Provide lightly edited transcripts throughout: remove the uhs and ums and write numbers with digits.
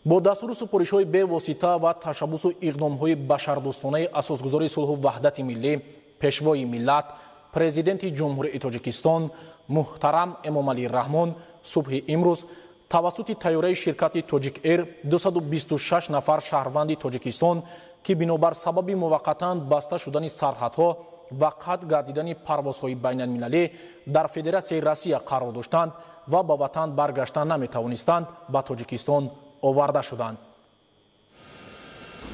Бо дастуру супоришҳои бевосита ва ташаббусу иқдомҳои башардӯстонаи асосгузори сулҳу ваҳдати миллӣ, пешвои миллат, президенти Ҷумҳурии Тоҷикистон муҳтарам Эмомалӣ Раҳмон субҳи имрӯз тавассути тайёраи ширкати Тоҷик Эйр 226 нафар шаҳрванди Тоҷикистон, ки бинобар сабаби муваққатан баста шудани сарҳадҳо ва қатъ гардидани парвозҳои байналмилалӣ дар Федератсияи Россия қарор доштанд ва ба ватан баргаштан наметавонистанд, ба Тоҷикистон оварда шуданд.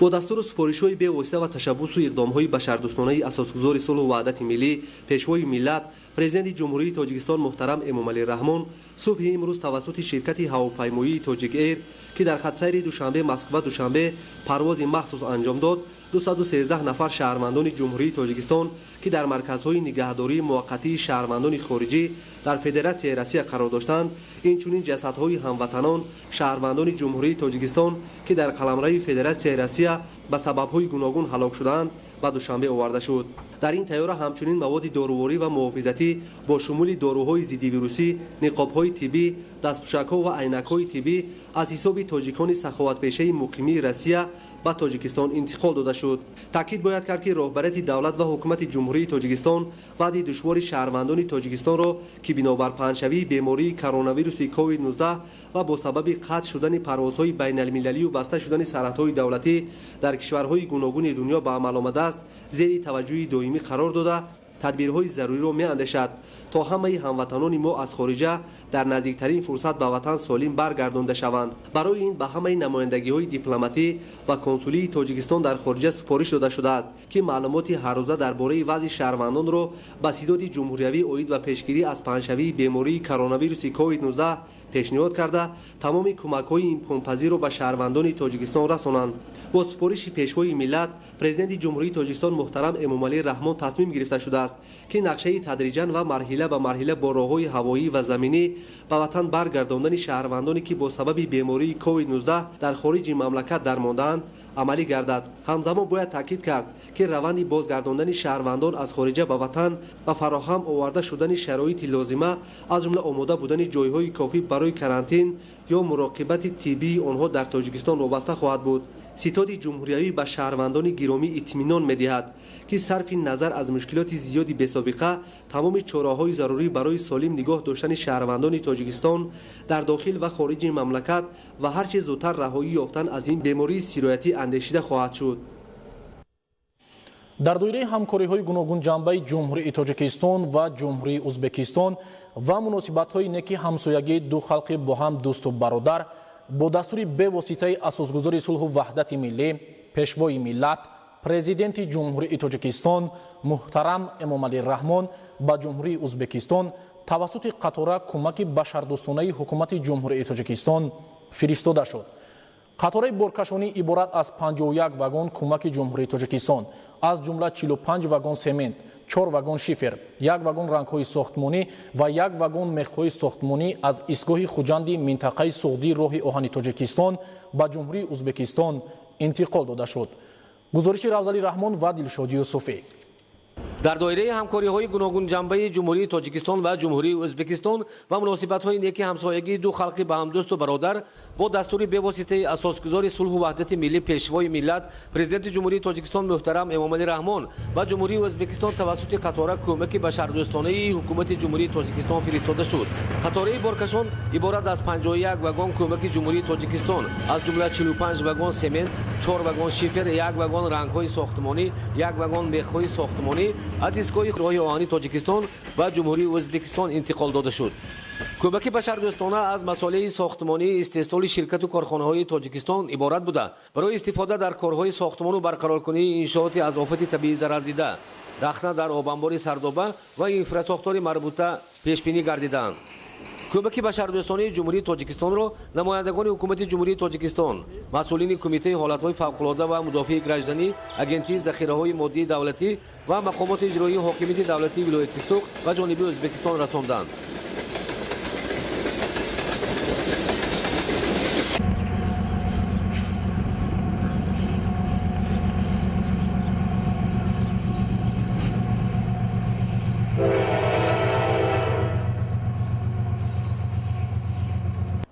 Бо дастуру супоришҳои бевосита ва ташаббусу иқдомҳои башардӯстонаи асосгузори сулҳу ваҳдати миллӣ, пешвои миллат, президенти Ҷумҳурии Тоҷикистон муҳтарам Эмомалӣ Раҳмон субҳи имрӯз тавассути ширкати ҳавопаймоии Тоҷик Эйр, ки дар хатсайри Душанбе Москва Душанбе парвози махсус анҷом дод, 213 нафар шаҳрвандони Ҷумҳурии Тоҷикистон, ки дар марказҳои нигаҳдории муваққатии шаҳрвандони хориҷӣ дар Федератсияи Россия қарор доштанд, инчунин ҷасадҳои ҳамватанон, шаҳрвандони Ҷумҳурии Тоҷикистон, ки дар қаламрави Федератсияи Россия ба сабабҳои гуногун ҳалок шудаанд, ба Душанбе оварда шуд. Дар ин тайёра ҳамчунин маводи доруворӣ ва муҳофизатӣ бо шумули доруҳои зиддивирусӣ, ниқобҳои тиббӣ, дастпӯшакҳо ва айнакҳои тиббӣ аз ҳисоби тоҷикони саховатпешаи муқимии Россия ба Тоҷикистон интиқол дода шуд. Таъкид бояд кард, ки роҳбарияти давлат ва ҳукумати Ҷумҳурии Тоҷикистон вазъи душвори шаҳрвандони Тоҷикистонро, ки бинобар паҳншавии бемории коронавируси COVID-19 ва бо сабаби қатъ шудани парвозҳои байналмилалию баста шудани сарҳадҳои давлатӣ дар кишварҳои гуногуни дунё ба амал омадааст, зери таваҷҷӯҳи доимӣ қарор дода, тадбирҳои заруриро меандешад, то ҳамаи ҳамватанони мо аз хориҷа дар наздиктарин фурсат ба ватан солим баргардонда шаванд. Барои ин ба ҳамаи намояндагиҳои дипломатӣ ва консулии Тоҷикистон дар хориҷа супориш дода шудааст, ки маълумоти ҳаррӯза дар бораи вазъи шаҳрвандонро ба сидоди ҷумҳуриявӣ оид ба пешгирӣ аз паҳншавии бемории коронавируси COVID-19 пешниҳод карда, тамоми кӯмакҳои имконпазирро ба шаҳрвандони Тоҷикистон расонанд. Бо супориши пешвои миллат, президенти Ҷумҳурии Тоҷикистон муҳтарам Эмомалӣ Раҳмон тасмим гирифта шудааст, ки нақшаи тадриҷан ва марҳила ба марҳила бо роҳҳои ҳавоӣ ва заминӣ ба ватан баргардондани шаҳрвандоне, ки бо сабаби бемории COVID-19 дар хориҷи мамлакат дармондаанд, амалӣ гардад. Ҳамзамон бояд таъкид кард, ки раванди бозгардондани шаҳрвандон аз хориҷа ба ватан ва фароҳам оварда шудани шароити лозима, аз ҷумла омода будани ҷойҳои кофӣ барои карантин ё муроқибати тиббии онҳо дар Тоҷикистон вобаста хоҳад буд. Ситоди ҷумҳуриявӣ ба шаҳрвандони гиромӣ итминон медиҳад, ки сарфи назар аз мушкилоти зиёди бесобиқа, тамоми чораҳои зарурӣ барои солим нигоҳ доштани шаҳрвандони Тоҷикистон дар дохил ва хориҷи мамлакат ва ҳарчи зудтар раҳоӣ ёфтан аз ин бемории сироятӣ андешида хоҳад шуд. Дар доираи ҳамкориҳои гуногунҷанбаи Ҷумҳурии Тоҷикистон ва Ҷумҳурии Ӯзбекистон ва муносибатҳои неки ҳамсоягии ду халқи бо ҳам дӯсту бародар, бо дастури бевоситаи асосгузори сулҳу ваҳдати миллӣ, пешвои миллат, президенти Ҷумҳурии Тоҷикистон муҳтарам Эмомалӣ Раҳмон ба Ҷумҳурии Ӯзбекистон тавассути қатора кӯмаки башардӯстонаи ҳукумати Ҷумҳурии Тоҷикистон фиристода шуд. Қатораи боркашонӣ иборат аз 51 вагон кӯмаки Ҷумҳурии Тоҷикистон, аз ҷумла 45 вагон семент, 4 вагон шифер, 1 вагон рангҳои сохтмонӣ ва 1 вагон мехҳои сохтмонӣ аз истгоҳи Хуҷанди минтақаи Суғдии роҳи оҳани Тоҷикистон ба Ҷумҳурии Ӯзбекистон интиқол дода шуд. Гузориши Равзалӣ Раҳмон ва Дилшод Юсуфӣ. Дар доираи ҳамкориҳои гуногунҷанбаи Ҷумҳурии Тоҷикистон ва Ҷумҳурии Ӯзбекистон ва муносибатҳои неки ҳамсоягии ду халқи ба ҳамдӯсту бародар, бо дастури бевоситаи асосгузори сулҳу ваҳдати миллӣ, пешвои миллат, президенти Ҷумҳурии Тоҷикистон муҳтарам Эмомалӣ Раҳмон ба Ҷумҳурии Ӯзбекистон тавассути қатора кӯмаки башардӯстонаи ҳукумати Ҷумҳурии Тоҷикистон фиристода шуд. Қатораи боркашон иборат аз 51 вагон кӯмаки Ҷумҳурии Тоҷикистон, аз ҷумла 45 вагон семент, 4 вагон шифер, 1 вагон рангҳои сохтмонӣ, 1 вагон мехҳои сохтмонӣ аз истгоҳи роҳи оҳани Тоҷикистон ба Ҷумҳурии Ӯзбекистон интиқол дода шуд. Кӯмаки башардӯстона аз масолеҳи сохтмонии истеҳсоли ширкату корхонаҳои Тоҷикистон иборат буда, барои истифода дар корҳои сохтмону барқароркунии иншооти аз офати табиӣ зарардида, рахна дар обанбори Сардоба ва инфрасохтори марбута пешбинӣ гардидаанд. Кӯмаки башардӯстонии Ҷумҳурии Тоҷикистонро намояндагони ҳукумати Ҷумҳурии Тоҷикистон, масъулини Кумитаи ҳолатҳои фавқулода ва мудофиаи гражданӣ, Агентии захираҳои моддии давлатӣ ва мақомоти иҷроии ҳокимияти давлатии вилояти Суғд ба ҷониби Ӯзбекистон расонданд.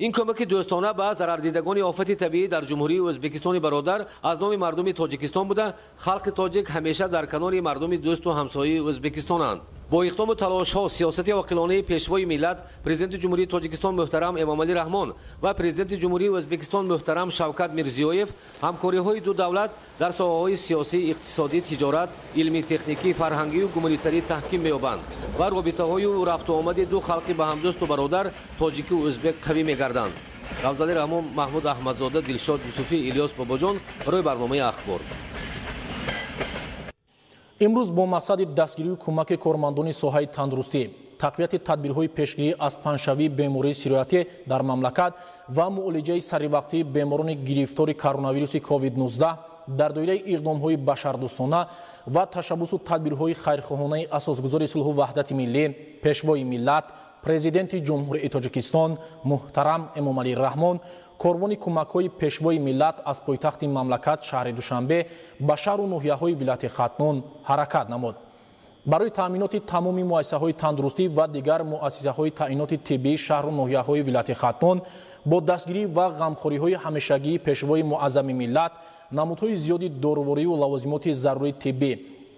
Ин Ин кӯмаки дӯстона ба зарардидагони офати табиӣ дар Ҷумҳурии Ӯзбекистони бародар аз номи мардуми Тоҷикистон буда, халқи тоҷик ҳамеша дар канори мардуми дӯсту ҳамсояи Ӯзбекистонанд. Бо иқдому талошҳо, сиёсати оқилонаи Пешвои миллат, Президенти Ҷумҳурии Тоҷикистон муҳтарам Эмомалӣ Раҳмон ва Президенти Ҷумҳурии Ӯзбекистон муҳтарам Шавкат Мирзиёев, ҳамкориҳои ду давлат дар соҳаҳои сиёсӣ, иқтисодӣ, тиҷорат, илмӣ, техникӣ, фарҳангию гуманитарӣ таҳким меёбанд ва робитаҳою рафтуомади ду халқи ба ҳамдӯсту бародар, тоҷикию ӯзбек, қавӣ мегарданд. Рафзалӣ Раҳмон, Маҳмуд Аҳмадзода, Дилшод Юсуфӣ, Илёс Бобоҷон барои барномаи Ахбор. Имрӯз бо мақсади дастгирию кӯмаки кормандони соҳаи тандурустӣ, тақвияти тадбирҳои пешгирӣ аз паҳншавии бемории сироятӣ дар мамлакат ва муолиҷаи саривақтии беморони гирифтори коронавируси COVID-19 дар доираи иқдомҳои башардӯстона ва ташаббусу тадбирҳои хайрхоҳонаи асосгузори сулҳу ваҳдати миллӣ, Пешвои миллат, Президенти Ҷумҳурии Тоҷикистон муҳтарам Эмомалӣ Раҳмон, корвони кӯмакҳои Пешвои миллат аз пойтахти мамлакат шаҳри Душанбе ба шаҳру ноҳияҳои вилояти Хатлон ҳаракат намуд. Барои таъминоти тамоми муассисаҳои тандурустӣ ва дигар муассисаҳои таъиноти тиббии шаҳру ноҳияҳои вилояти Хатлон бо дастгирӣ ва ғамхориҳои ҳамешагии Пешвои муаззами миллат намудҳои зиёди доруворию лавозимоти зарурии тиббӣ,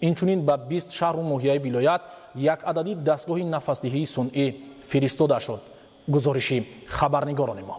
инчунин ба 20 шаҳру ноҳияи вилоят як адади дастгоҳи нафасдиҳии сунъӣ фиристода шуд. Гузориши хабарнигорони мо.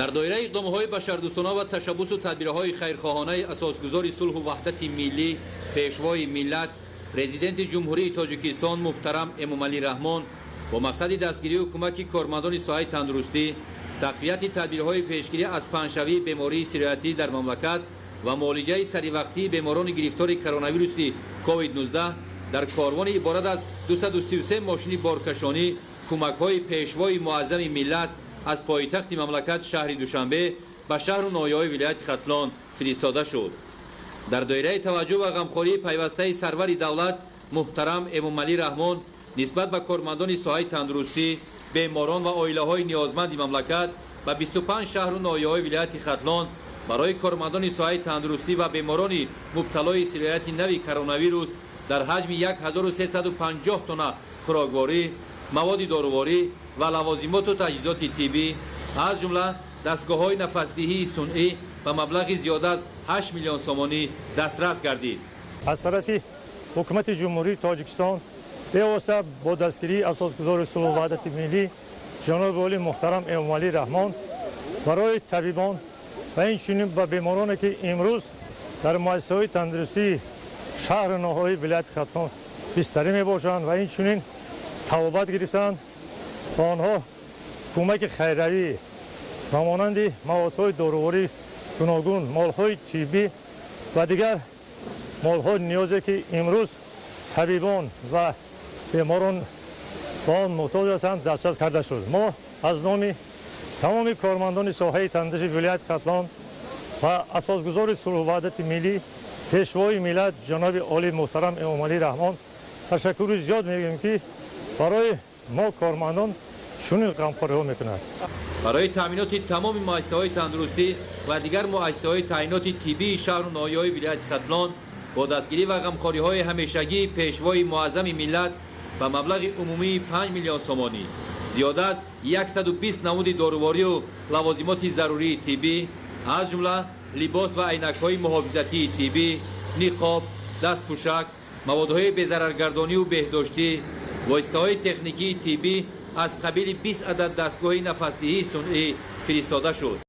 Дар доираи иқдомҳои башардӯстона ва ташаббусу тадбирҳои хайрхоҳонаи асосгузори сулҳу ваҳдати миллӣ, Пешвои миллат, Президенти Ҷумҳурии Тоҷикистон муҳтарам Эмомалӣ Раҳмон бо мақсади дастгирию кӯмаки кормандони соҳаи тандурустӣ, тақвияти тадбирҳои пешгирӣ аз паҳншавии бемории сироятӣ дар мамлакат ва муолиҷаи саривақтии беморони гирифтори коронавируси COVID-19 дар корвони иборат аз 233 мошини боркашонӣ кӯмакҳои Пешвои муаззами миллат аз пойтахти мамлакат шаҳри Душанбе ба шаҳру ноҳияҳои вилояти Хатлон фиристода шуд. Дар доираи таваҷҷӯҳ ва ғамхории пайвастаи сарвари давлат муҳтарам Эмомалӣ Раҳмон нисбат ба кормандони соҳаи тандурустӣ, беморон ва оилаҳои ниёзманди мамлакат ба 25 шаҳру ноҳияҳои вилояти Хатлон барои кормандони соҳаи тандурустӣ ва беморони мубталои сирояти нави коронавирус дар ҳаҷми 1350 тонна хӯрокворӣ, маводи доруворӣ ва лавозимоту таҷҳизоти тиббӣ, аз ҷумла дастгоҳҳои нафасдиҳии сунъӣ ба маблағи зиёда аз 8 миллион сомонӣ дастрас гардид. Аз тарафи ҳукумати Ҷумҳурии Тоҷикистон бевосита бо дастгирии асосгузори сулҳу ваҳдати миллӣ ҷаноби олӣ муҳтарам Эмомалӣ Раҳмон барои табибон ва инчунин ба бемороне ки имрӯз дар муассисаҳои тандурустии шаҳру ноҳияи вилояти Хатлон бистарӣ мебошанд ва инчунин табобат гирифтанд, ба онҳо кӯмаки хайравӣ Ба монанди маводҳои доруворӣ гуногун, молҳои тиббӣ ва дигар молҳои ниёзе, ки имрӯз табибон ва беморон ба он муҳтоҷ ҳастанд, дастрас карда шуд. Мо аз номи тамоми кормандони соҳаи тандурустии вилояти Хатлон ва асосгузори сулҳу ваҳдати миллӣ, Пешвои миллат, ҷаноби олӣ муҳтарам Эмомалӣ Раҳмон ташаккури зиёд мегӯем, ки барои мо кормандон чунин ғамхориҳо мекунад. Барои таъминоти тамоми муассисаҳои тандурустӣ ва дигар муассисаҳои таъиноти тиббии шаҳру ноҳияҳои вилояти Хатлон бо дастгирӣ ва ғамхориҳои ҳамешагии Пешвои муаззами миллат ба маблағи умумии 5 миллион сомонӣ зиёда аз 120 намуди доруворию лавозимоти зарурии тиббӣ, аз ҷумла либос ва айнакҳои муҳофизатии тиббӣ, ниқоб, дастпӯшак, маводҳои безараргардонию беҳдоштӣ, воситаҳои техникии тиббӣ аз қабили 20 адад дастгоҳи нафасдиҳии сунъӣ фиристода шуд.